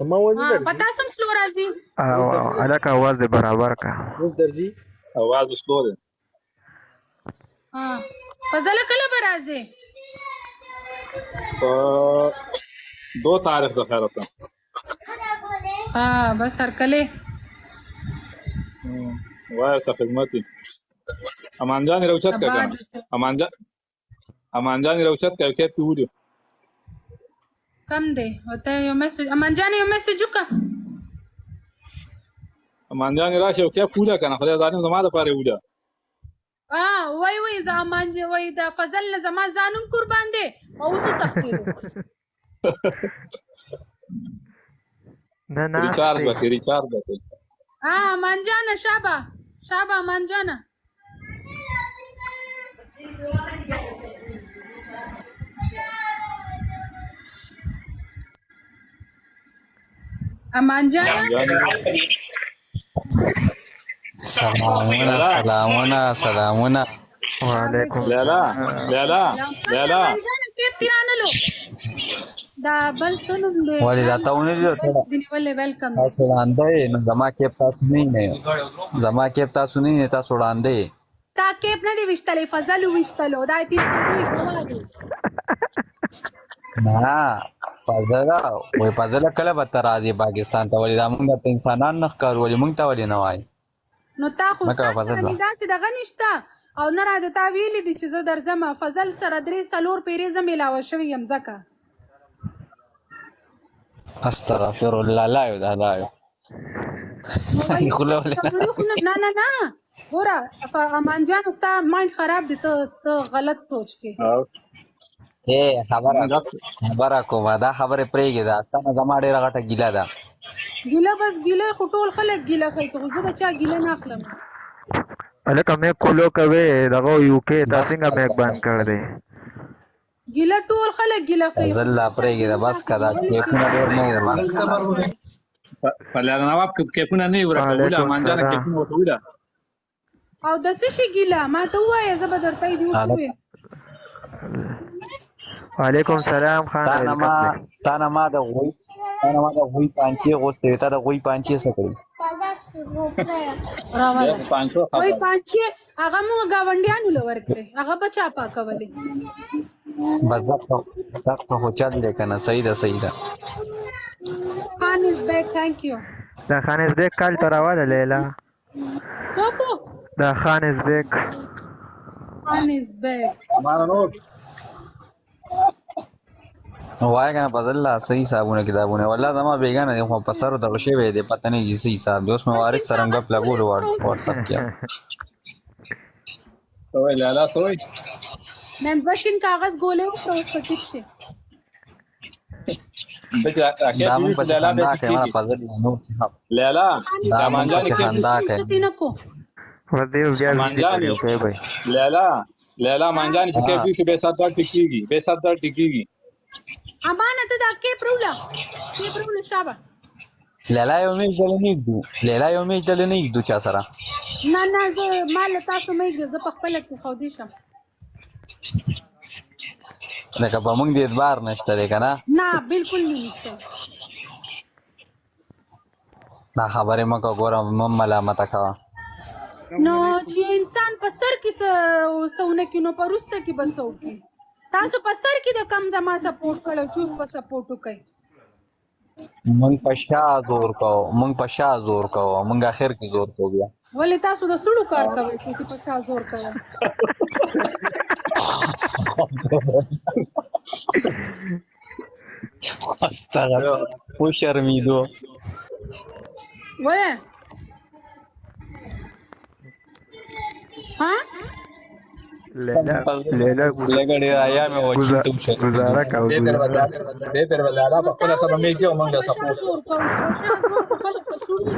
زما اواز نه ها درځي؟ په تاسو هم سلو راځي. او اوس درځي؟ الکه اواز دې برابر کا. اوس درځي؟ اواز سلو دی. ها فضل کله به راځي؟ په 2 تاریخ د خیر سره. ها بس هرکلی. وایه څه خدمت دی. امان جان راوچت کا اباد کنه. اوسې. امان جان، امان جان راوچت کا، کیپ کې ولیو. کم دی او ته یو میسج، امان جان یو میسج وکړه. امان جان راشه او کیپ وله کنه، خدای ظالم زما د پاره وله. ها وای وای زه امان وای د فضل نه زما ځان هم قربان دی او اوس وتښتېدو. نه ناست ریچارج دی. به ریچارج به. ها امان جانه شابه شابه امان جانه. امان جانه. سلامونه سلامونه سلامونه. وعلیکم لالا السلام. لالا لالا امان جانه کیپ تیرانلو دا بل څه نوم دی؟ ولې دا تا ونه لیدو؟ بل دی نیولې. ویلکم دی. تاسو وړاندې یې، نو زما کیپ تاسو نه وینئ، زما کیپ تاسو نه وینئ، تاسو وړاندې یې. تا کیپ نه دی ویشتلی، فضل ویشتلو، دا 302 کوه دی. نه فضله وای، فضله کله به ته راځې پاکستان ته؟ ولې دا موږ درته انسانان نه ښکارو؟ ولې موږ ته ولې نه وایې؟ نو تا خو مه تا کوه سره فضله. مې داسې دغه نشته او نه راته تا ویلي دي چې زه درځم. فضل سره 3 4 پیرې زه میلاوه شوې یم ځکه. استغفر الله، لا یو دا لا یو. نو ولې خوله ولې نه؟ خبرې خو نه نه نه نه ګوره امان جان، ستا مایند خراب دی، ته ته غلط سوچ کې. اے خبره خبره کومه دا خبره پرېږده، دا ستا نه زما ډېره غټه ګیله ده. ګیله بس ګیله خو ټول خلک ګیله کوي، خو زه د چا ګیله نه اخلم. الکه مې کولو کوي دغه یو کې تا بس څنګه میک بند کړ دی؟ ګیله ټول خلک ګیله کوي، خو فضل زه لا د چا پرېږده، ګیله نه بس که اخلم. دا ولې کیپونه ډېر مه وړه. په لالا نواب کې کیپونه نه ورکه وله. وعلیکم امان جان السلام. کیپونه ورته وله. او د څه شي ګیله ما ته ووایه، زه به درته یې دی هلک وکوې. وعلیکم سلام خان، تا نه ویلکم ما دی. تا نه ما د غوی تا نه ما د غوی پانچې غوښتې وې، تا د غوی پانچې څه کړې؟ بیا راوله په پانچو وای خبر. پانچې هغه مو ګاونډیانو له ورکړې، هغه به چا پاکولې؟ بس دغه دغه خو چل دی که نه؟ صحیح ده صحیح ده. خان از بیک، ثانک یو. دا خان ازبیک کال ته راواله لیلا. څوک؟ دا خان ازبیک. خان از بیک. امان نور وای کنه فضل الله، صحیح حسابونه کتابونه والله زما بیگانه دی، خو په سر دغه شوی دی، پته نه کیږي څه حساب دی. اوس مې بل وارث شین سره هم کاغذ ګپ لګولو ګولې وخوره اوس واتساپ کې. سوی لالا سوی. مې دوه شین کاغذ ګولې وخوره اوس په ټیک شي. دغه دا کیپ مونږ وی پسې لالا به خندا کوي مړه کیږي. فضل الله نور څه لالا خان دا از مونږ امان جان پسې کیپ خندا کوي. څه نه کو. ور دې بیا امان ویډیو جان کړی اوکې بھائی. لالا لالا امان جان چې کیپ ها وی شي به 7 8 ټکیږي، به 7 8 ټکیږي. امانه ته دا کیپ روله، کیپ روله شابه. لیلا یو میش دله نه ږدو، لیلا یو میش دله نه ږدو چا سره. نه نه زه ما له تاسو مې زه په خپله کې خودي شم. لکه په مونږ دې اعتبار نشته دی که نه؟ نه بالکل نه نشته. دا خبرې مه کوه، ګوره مه ملامته کوه. نو چې انسان په سر کې څه ونه کړي نو په وروسته کې به څه وکړي؟ تاسو په سر کې د کم زما سپورټ کړی چې اوس به سپورټ وکړئ. مونږ په شا زور کوو، مونږ په شا زور کوو، مونږ اخر کې زور کوو بیا. ولې تاسو د سړو کار کوئ چې په شا زور کوئ؟ استغفر وشرمېدو. وایه ها لیلا لیلا لږه ډېره حیا مې وه چې ته وشرمېدو. گزاره کا دې پر گزاره. دې پر لالا نو په خپل تا سبا ولې مې کې مونږ په شا سپورټ. زور کوو؟ په شا زور خو خلک په سړو کوي.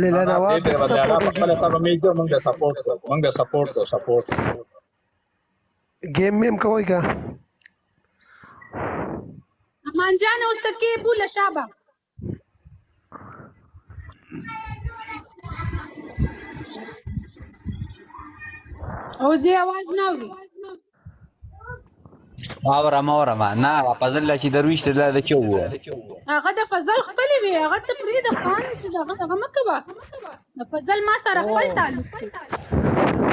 لیلا دې نواب پر لالا سپورټ په خپل سبا مې کې مونږ سپورټ، مونږ سپورټ کو سپورټ. ګیم میم کوي کا؟ امان جان اوس ته کې بوله شابه. او دې اواز نه اوري. اورم اورم، نه فضل لا چې درویش ته لا چا ووه. هغه د فضل خپلې وي، هغه ته پرېږده خان، چې دغه دغه مه کوه. د فضل ما سره خپل تعلق دی.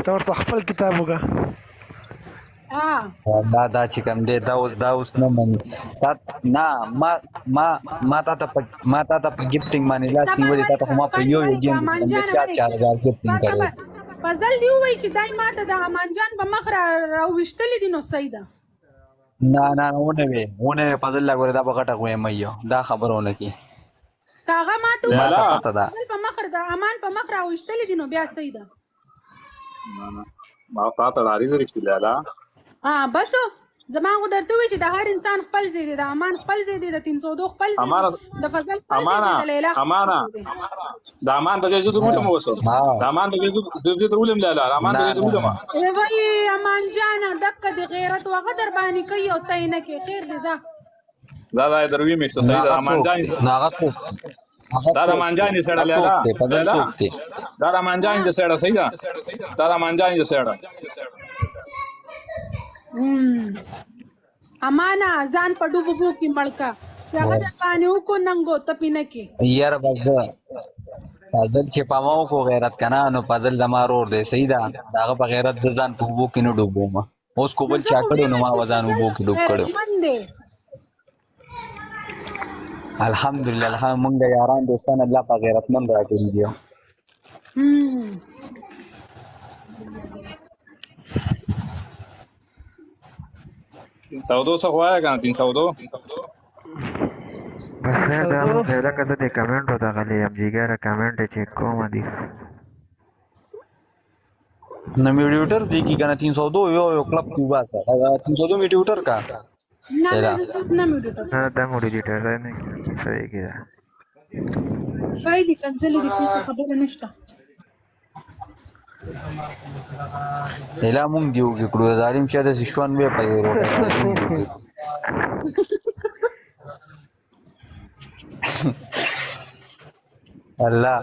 ته ورته خپل کتاب وکړه. ها دا دا چې کوم دی دا اوس دا اوس نه مني تا. نه، ما ما ما تا ته ما تا ته په ګفټینګ باندې لاس نیولې، تا ته خو ما په یو یو ګیم کې کوم دی 4 4000 ګفټینګ کړی. فضل دی ووایي چې دای ما ته د امان جان په مخ را راویشتلې دي، نو صحیح ده. نه نه، ونه وی ونه وی فضل لا ګوره، دا به غټه غویمه یو دا خبره ونه کی. که هغه ما ته ما ته لالا پته ده. فضل په مخ د امان په مخ راویشتلې دي، نو بیا صحیح ده. نه نه، ما تا ته لاري درشتي لالا. ها بس، زما خو درته وویل چې د هر انسان خپل ځای دی، د امان خپل ځای دی، د 302 خپل ځای دی، امانه د فضل خپل ځای دی، امانه د لیلا خپل امانه ځای دی. د امان په ځای زه درولم اوس. ها د امان په ځای زه درولم لالا، د امان په نه ځای نه درولم. ای وای امان جانه، دکه د غیرت وغه در باندې کوي او ته یې نه کې. خیر دی، ځه. دا دا دروي مشته نو صحیح ده. هغه امان څوک جان دی؟ نو هغه څوک دی؟ هغه دا د څوک امان دی؟ جان دی سره هغه لالا. څوک دی؟ فضل لالا څوک دی؟ دا د امان جان ها دی سره صحیح ده، دا د امان جان دی سره. امانه ځان په ډوبو بو کې مړکا، چې هغه در باندې وکړو ننګو ته پې نه کې. یاره بس فضل چې په ما وکړو غیرت کنه، نو فضل زما رور دی، صحیح ده. د هغه په غیرت د ځان په اوبو کې نه ډوبوم. اوس کو نو بل زه چا خو کړو، نو ویل ما چې وځان فضل اوبو کې ډوب کړو. غیرتمند دی. الحمدلله الحمد، مونږ یاران دوستان الله په غیرتمند راکړي دي. 302 څه وایا کنه، 302. بس خیر دا 302. مونږ لکه زه د کمنټو ته غلی یم جګره، کمنټ چیک کوم دي. نو میډیوټر دی کی کنه 302 یو یو کلب کې وباسه، دا 302 میډیوټر کا. نه نه لیلا زه نه مې ډوبه. نه، دا موډیټر دی نه صحیح کیده. پای دي کنځلې دي، کومه خبره نشته. لیلا مونږ دیو کې کړو، ظالم شه د شوان به په یو روټه مونږ دیو کې. الله.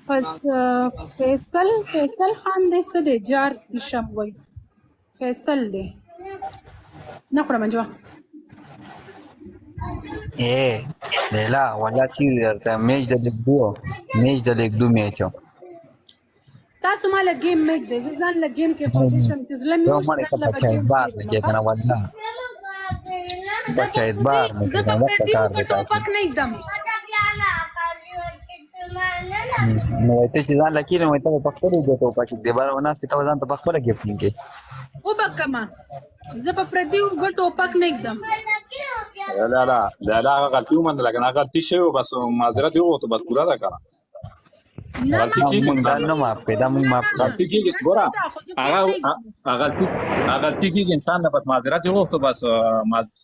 پس فیصل فیصل خان دی، څه دی، جار دي شم، وای فیصل دی نه خورم جوا. اے لیلا، والله چې درته میچ د لیکدو، میچ د لیکدو میچ. تاسو ما له ګیم مې دی، زه ځان له ګیم کې خوښ شم چې زړه مې یو وشي مړی ځان ته له به بچا ګیم اعتبار نه کېږم. کې کنه، والله زه بچا په اعتبار نه زه کې په کنه، پردیو کار په دی تاسو. ټوپک نه ږدم. نو ته چې ځان لکې، نو ته په خپل د ټوپک دی بار وناست، ته ځان ته په خپل ګفټینګ کې. وبه کمه، زه په پردیو ګ ټوپک نه ږدم. لا لا لا لا، هغه غلطي ومنله کنه، غلطي شوی، بس معذرت یې وغوښته، بس پوره ده کنه. نه غلطي ما کیږي مونږ دا انسان نه معاف کړي، دا مونږ نه معاف نه کړي. غلطي کیږي نه ګوره صحیح ده، خو زه ګیم هغه نه ږدم. غلطي غلطي کیږي انسان نه، بس معذرت یې وغوښته، بس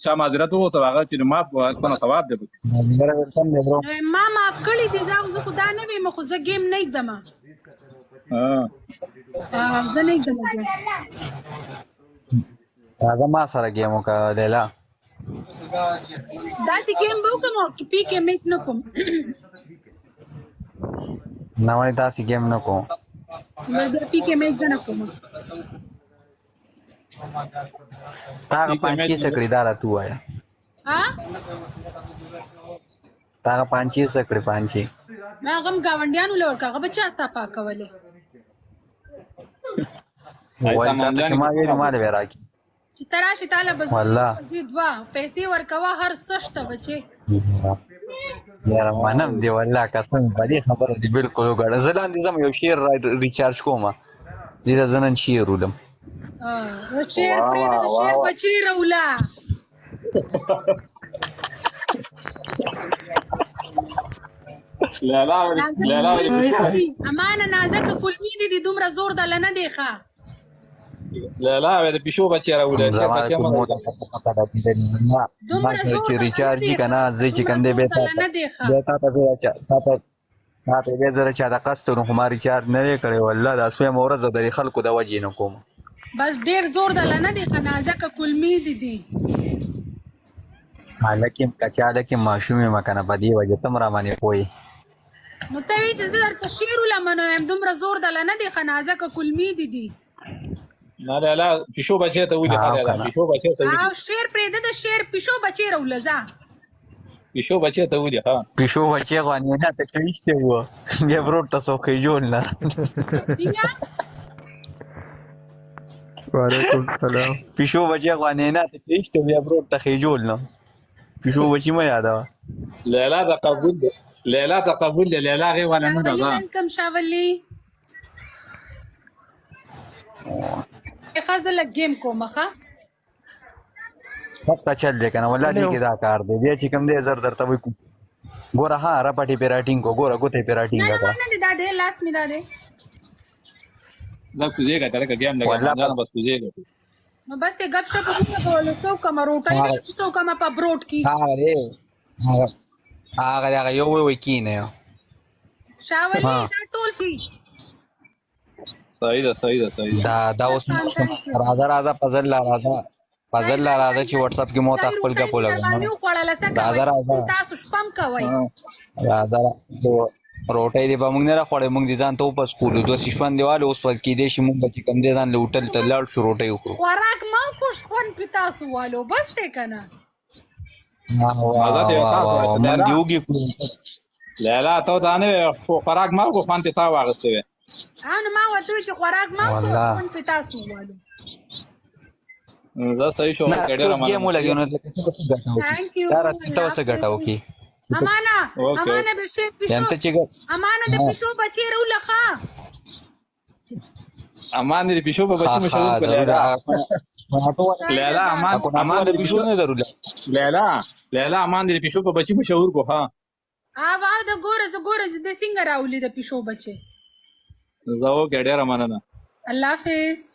چا معذرت وغوښته هغه چې معاف څونه ثواب دی پکې. مازیګر welcome دی برو. نو ما معاف کړي دي، زه خو دا نه ویم، خو زه ګیم نه ږدم. ها. زه نه ږدم ګیم. راځه ما سره ګیم وکړه لیلا. داسې ګیم به وکړم او پی کې میچ نه کوم. نه وای داسې ګیم نه کوم. بس بیا پی کې میچ زه نه کوم. تا هغه پی کې پانچې میچ څه کړې، دا راته ووایه. ها؟ تا هغه پانچې څه کړې، پانچې؟ ما هغه هم ګاونډیانو له ورکړه، هغه به چا صفا کولې. وایي امان چاته چې جان ما ویلو ما له به راکړي. چې ته راشې تاله به زه والله دوه پیسې ورکوه، هر څه شته بچې. یاره منم دی والله، قسم په دې خبره دی بالکل وګړه. زه لاندې ځم، یو شعر را ریچارج کوم، دې ته زه نن شعر ولم. شعر واه پرېږده، د واه شعر واه. بچی رولا. لالا نازک لالا کلمې دي امانه، نازک کلمې دي، دي دومره زور د لنه دی ښه. لالا د پښو بچی راولې شعر زما د بچی مه کلمو ته پته لګېدلې نه. ما دومره کې زور چې د لنه ریچارج دی که نه، زه چې دومره کوم دی زور بیا د تا لنه دی ښه. ته بیا تا ته زه تا ته تا ته بیا زه چا د قصد نو خو ما ریچارج نه دی کړی والله. دا څویمه ورځ ده د دې خلکو د وجې نه کوم. بس ډیر زور د لنه دی ښه، نازک کلمې دي دي. هلک یم که چا، هلک یم، ماشوم یم که نه، په دې وجه ته هم را باندې پوه یې. نو ته وی چې زه درته شعر ولم، نو وایم دومره زور د لنه دی ښه، نازک کلمې دي دي. نه لالا، پیشو بچی ته ولي، ها او لالا، کنه. پیشو بچی ته ولي. او شعر پرېده، د شعر پیشو بچی راولزه. پیشو بچی ته ولي، ها. پیشو بچی غوانې نه ته چويشته و بیا ورور ته څوک جوړ نه. څنګه؟ وعلیکم سلام. پیشو بچی غوانې نه ته چويشته بیا ورور ته خېجول نه، پیشو بچی مې یادوه. لیلا ته قبول دی، لیلا ته قبول دی، لیلا غي والا نه شاولي ده. ویلکم شاولي. ښه، زه لږ ګیم کوم، ښه. دغه چل دی کنه والله. دې کې دا کار دی بیا چې کوم دی زر درته وای کوم. ګوره ها، رپټې پیراټینګ کو، ګوره ګوتې پیراټینګ نه نه، کړه. ما نه دی دا ډېر لاس مې دا دی. دا کوزیږه کله که ګیم لګا والله جان، بس کوزیږه. نو بس ته ګپ شپ وکړه کولو، څو کومه روټۍ هغه څو کومه په بروټ کې. هغه دی، هغه هغه هغه یو وی وی کینه یو. شاولي ها. دا ټول فری. صحیح ده، صحیح ده، صحیح ده. دا دا اوس راځه راځه، پزل لا راځه، پزل لا راځه چې واتس اپ کې مو ته خپل غپ ولګوم. باندې وخوړله، څه راځه کوئ راځه. تاسو؟ شپم کوئ. راځه، روټۍ دې په موږ نه راخوړې، موږ دې ځان ته وپس کولو دوه سیشوان دیواله اوس ول کېدای شي. موږ به چې کوم دی ځان له هوټل ته لاړ شو، روټۍ وخورو. خوراک ما کو شخوند پې تاسو والو، بس دی که نه؟ واه مزه واه دې واه تاسو واه، واخیسته. موږ لیلا دې وږي کړو. لیلا، ته دا نه وې، خوراک ما کو خوند تا واغسته وې. ها، نو ما ورته وویل چې خوراک ما کو والله خوند پې تاسو والو. زه صحیح شو. نه ډېره اوس ګیم مننه. ولګي نو لکه ته به څه ګټه وکړي؟ ثانک یو. دا راته ته څه ګټه وکړي؟ امانه. اوکې. امانه به شي یعنې پیشو ته چې امانه د ها. پیشو بچی راوله، ښه. امان دې پیشو په ها بچی ها مشهور کو ضرور. لیلا. کوناټو والا لیلا، امان کوناټو امان والا دې پیشو پیشو نه ضرور. لیلا لیلا، امان دې پیشو په بچی مشهور کو، ها. ها وا، د ګوره زه ګوره د څنګه راولي د پیشو بچی. زه اوکې، ډېره مننه. الله حافظ.